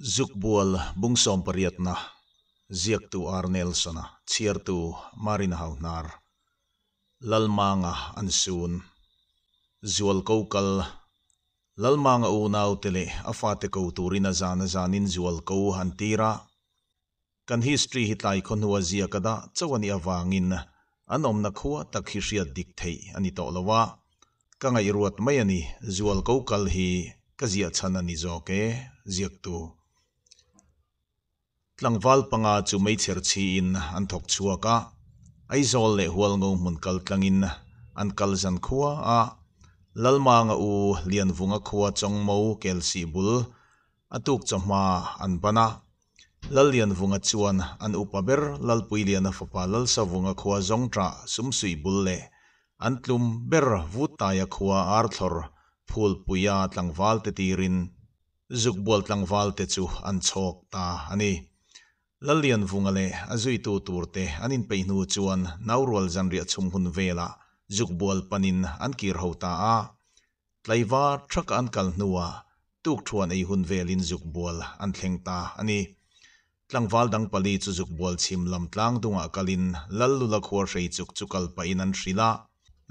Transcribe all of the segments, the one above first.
Zukbual bung sawmpariatna, ziaktu R. Nelson-a, chhiartu Marina Hauhnar, Lalmanga an sun. Zualko kal, Lalmanga unaute leh a fate ko turin a zan a zanin zualko an tir a. Kan history hi tlai khawhnua ziak a dah chauh a nih avangin an awmna khua tak hi hriat dik theih a ni tawh lo a. Ka ngaihruat mai a ni, zualko kal hi ka ziah chhan a ni zawk e, ziaktu. Tlangval panga chu meichher chhiin an thawk chhuak a, Aizawl leh Hualngo hmun kal tlangin an kal zan khua a, Lalmanga u Lianvunga khua Chawngmo Kelsih bul a tuk chawhma an ban a. Lallianvunga chuan an upa ber Lalpuiliana fapa Lalsavunga khua Zawngṭah sumsuih bul leh an tlum ber Vuttaia khua Arthlawr Phulpuia tlangvalte tirin Zukbual tlangvalte chu an chhawk ta a ni. Lallianvunga leh a zuitu turte an inpeih hnu chuan naurual zanriah chhung hun velah Zukbual panin an kir ho ta a. Tlaivar thaka an kal hnuah tukthuan ei hun velin zukbual an thleng ta a ni. Tlangval dang pali chu zukbual chhim lam tlang dungah kalin Lallula khua hrei chuk chu kal pahin an hrilh a.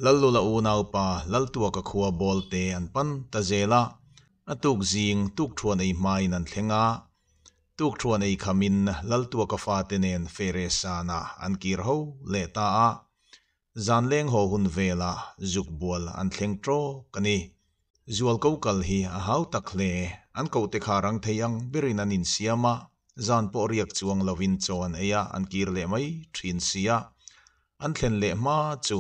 Lallula unaupa Laltuaka khua bawl te an pan ta zel a. A tuk zing tukthuan ei hmain an thleng a. Tukthuan ei khamin Laltuaka fate nen fere sanah an kir ho leh ta a. Zan leng haw hun velah zuk bual an thleng trawk a ni. Zual ko kal hi a hau tak hle. An kohte kha rang thei ang berin an insiam a, zan pawh riak chuang lovin chaw an ei a, an kir leh mai thin sia. An thlen leh hma chu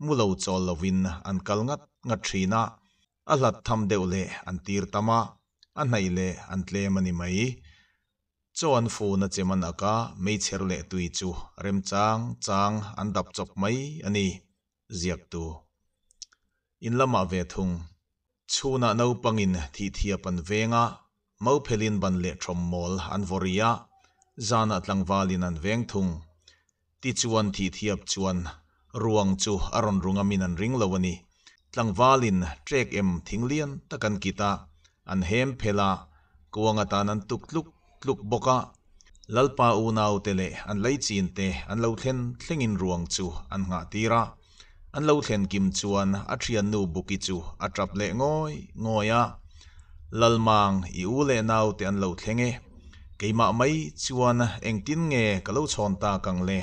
mu lo chawl lovin an kal ngat ngat thin a, a hlat tham deuh leh an tir tam a, a hnaih leh an tlem a ni mai. Chaw an fun a chem an ak a, meichher leh tui chu remchang chang an dap chawp mai a ni, ziaktu. In lamah ve thung. Chhunah naupangin thihthiap an veng a, mauphelin ban leh thawm mawl an vaw ri a, zanah tlangvalin an veng thung. Tichuan thihthiap chuan ruang chu a rawn ru ngamin an ring lo a ni. Tlangvalin trek em thing lian tak an kit a, an hem phel a, kuang atan an tuk tluk tluk bawk a. Lalpa unaute leh an leichinte an lo thlen thlengin ruang chu an nghah tir a. An lo thlen kim chuan a thiannu Buki chu a tap leh ngawi ngawi a, Lalmang, i u leh naute an lo thleng e. Keimah mai chuan engtin nge ka lo chhawn tak ang le?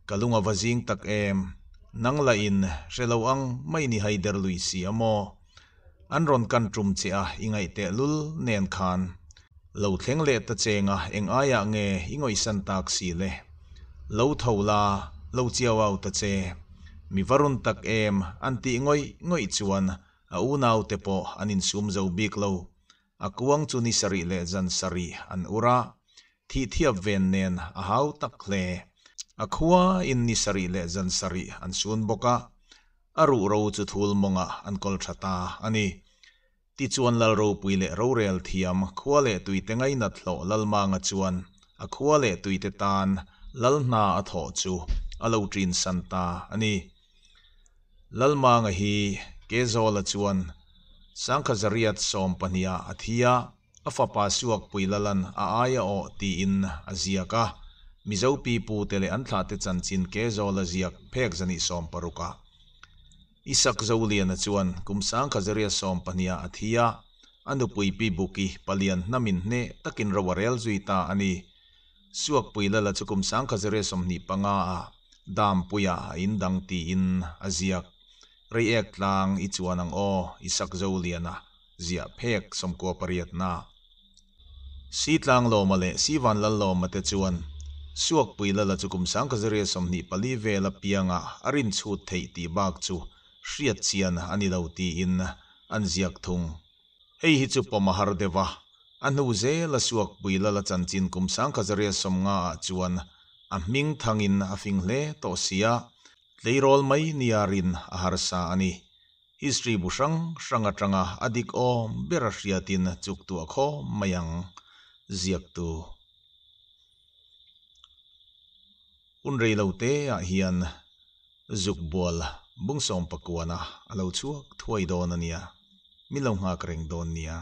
Ka lung a va zing tak em? Nang lah in hre lo ang mai ni haider lui si a maw? An rawn kan tum che a i ngaih teh lul nen khan. Lo thleng leh ta cheng a eng aiah nge i ngawihsan tak si le? Lo tho la, lo chiau au ta che. Mi va run tak em an tih ngawih ngawih chuan a unaute pawh an insum zo bik lo. A kuang chu ni sarih leh zan sarih an ur a, thihthiap ven nen a hau tak hle. A khua in ni sarih leh zan sarih an sun bawk a, a ruhro chu thul mawngah an kawl tha ta a ni. Tichuan Lal ropui leh rorel thiam khua leh tuite ngainat hlawh Lalmanga chuan a khua leh tuite tan Lal hna a thawh chu a lo ṭin san ta a ni. Lalmanga hi Kezawla chuan Sangkhazariat sawmpahniha a thi a, a fapa Suakpui Lalan a aia awh tiin a ziak a, Mizo pipute leh an thlahte chanchin Kezawla ziak phek zani sawmparuk ah. Isak Zoliana chuan kum Sangkhazaria sawmpahniha a thi a, a nupui Pi Buki palian hnamin hneh takin ro a rel zui ta a ni. Suakpui Lala chu kum Sangkhazaria 25 ah Dampuia a indang tiin a ziak. Reiek tlang i chuan ang aw, Isak Zoliana ziah phek 98na. Sitlanglawma leh Sivanlallawma te chuan Suakpui Lala chu kum 1924 vela pianga a rinchhut theih tih bak chu hriat chian a ni lo tiin an ziak thung. Hei hi chu pawm a har deuh a, a hnu zela Suakpui Lala chanchin kum 1950 ah chuan a hming thangin a fing hle tawh sia, tleirawl mai nia rin a harsa a ni. History bu hrang hrang atanga a dik awm ber a hriatin chuk tuah khawm mai ang, ziaktu. Hun rei lo te ah hian zuk bual bung sawmpakuana a lo chhuak thuai dawn a nia, min lo nghak reng dawn nia.